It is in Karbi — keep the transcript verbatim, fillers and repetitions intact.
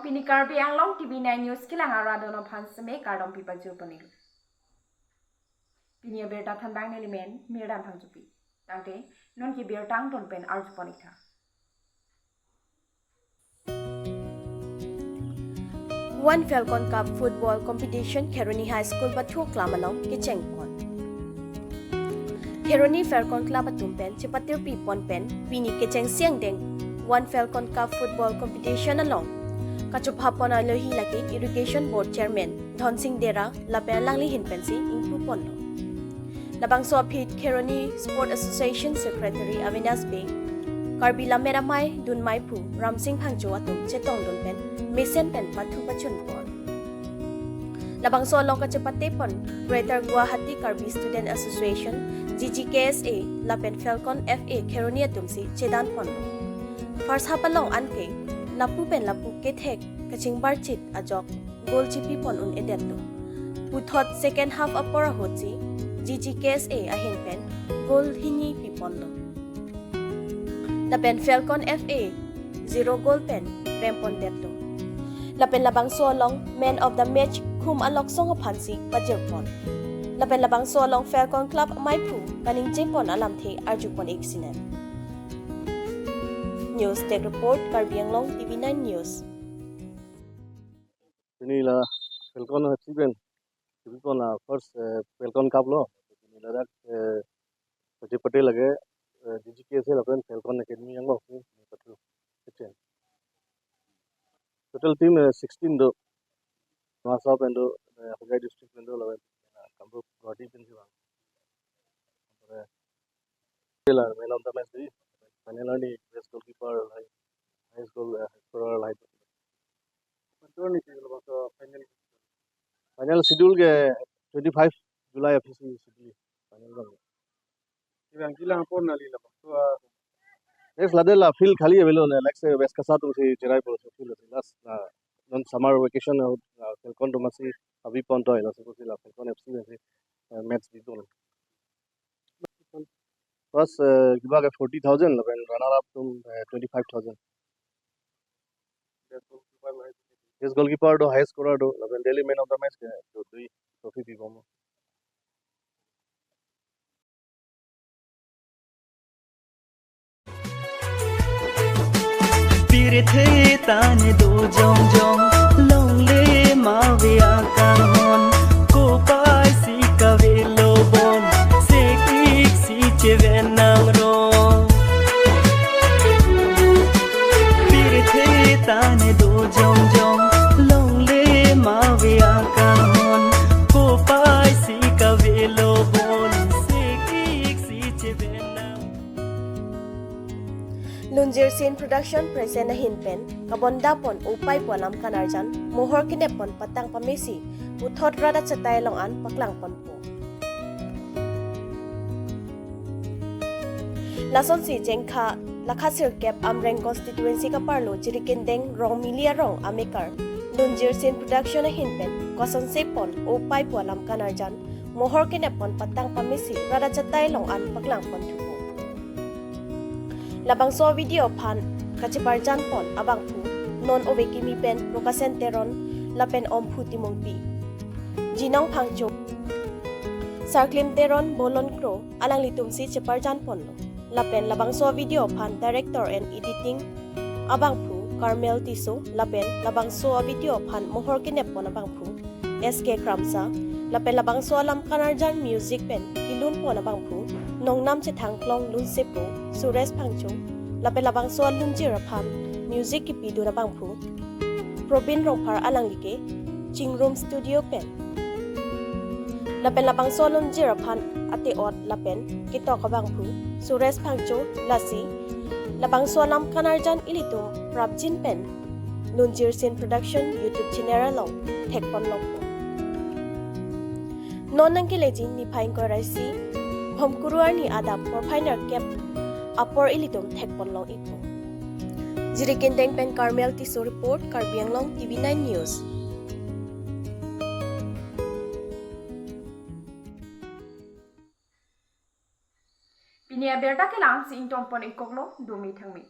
Pini Karbi Anglong T V nine News kelang arat atum aphan seme kardom pipajir pon iklo. Pini abirta thanbang neli men Mirdan Phangchopi. Tangte non ke birta angton pen arju pon iktha. One Falcon Cup Football Competition Kheroni High School Bathuklam along kecheng pon. Kheroni Falcon Club atum pen chepatirpi pon pen pini kechengsi angdeng One Falcon Cup Football Competition along kachopha pon alohi lake Irrigation Board Chairman Dhonsing Dera lapen alangli ahin pensi ingpu ponlo. Labangso aphi Kheroni Sport Association Secretary Avenas Bey, Karbi Lammet Amei dunmeiphu Ramsing Phangcho atum chetongdun pen mesen pen pathu pachun pon. Labangso along kachepate pon Greater Guwahati Karbi Student Association, G G K S A, lapen Falcon F A Kheroni atumsi chedan ponlo. First half along anke lapu pen lapu kethek kachingbarchit ajok goal chipi pon un-edetlo. Puthot second half apor ahutsi G G K S A ahin pen goal hini pi ponlo. Lapen Falcon F A zero goal pen rem pondetlo. Lapen labangso along man of the match Khum Aloksong aphansi pajir pon. Lapen labangso along Falcon Club ameiphu kaningje pon alamthe arju pon ik sinen. News Desk Report, Karbi Anglong T V nine News. Pini la Falcon F C pen chipi pon la first, eh, Falcon Cup lo. Pini ladak, eh, pachepate lake, eh, G G K S A lapen Falcon Academy angbong si pathu kecheng. Total team, eh, sixteen do. Nawasop pen do, eh, Hojai district pen do lapen, eh, Kamrup Guwahati pensi vang. Lapen la man of the match di. Final arni best goalkeeper lahai, highest goal, eh, scorer lahai. Kapan tur ni ke labangso final? Final schedule ke twenty-five July aphi si schedule final bang. Kevang kelang apor neli labangso, ah, next ladak la field khali avelo ne, like se West Kasa atumsi cherai pon laso field ase. Last la non summer vacation ahut la Falcon atum asi abi pon toi laso si la Falcon F C pensi, eh, match bidun. First, eh, kiba ke forty thousand lapen runner up atum, eh, twenty-five thousand. Best goalkeeper do, highest scorer do, lapen daily man of the match ke do, dui trophy pibom. Pirthe tane do jongjong, longle mave akanghon, kopai si kavelo bon, sek-ik si cheven nangro. Pirthe tane do jongjong, longle mave akanghon, kopai si kavelo bon, sek-ik si cheven nang. Lunjir Scene Production present ahin pen kabonda pon opai pu alam kanarjan mohor kenep pon patang pamesi puthot rat achatai along an paklang ponpo. Lasonsi Jengkha lakha sirkep Amreng constituency kaparlo Jirikindeng Rongmili arong amekar Lunjir Scene Production ahin pen kosonse pon opai pu alam kanarjan mohor kenep pon patang pamesi rat achatai along an paklang pon thupo. Labangso video aphan kacheparjan pon abangphu non ove kimi pen Prakasen Teron lapen Omphu Timungpi, Jinong Phangcho, Sarklim Teron, Bolon Kro alanglitumsi cheparjan ponlo. Lapen labangso video aphan director and editing abangphu Carmel Tisso lapen labangso video aphan mohor kenep pon abangphu S K Kramsa, lapen labangso alam kanarjan music pen kelun pon abangphu Nongnam Chethangklong Lunsepo Suresh Phangcho, lapen labangso alunjir aphan music kepidun abangphu Probin Rongphar alangli ke Chingrum Studio pen. Lapen labangso alunjir aphan ate-ot lapen ketok abangphu Suresh Phangcho, lasi labangso alam kanarjan ilitum prapjin pen Lunjir Scene Production YouTube channel along thek pon longpo. Non nangkeleji niphai ingkoi ra isi Bhomkuru arni adap porphai nerkep apor ilitum thek pon long ikpo. Jirikindeng pen Carmel Tisso report, Karbi Anglong T V nine News. Pini abirta kelang si ingtong pon ikkoklo, dumi thangmi.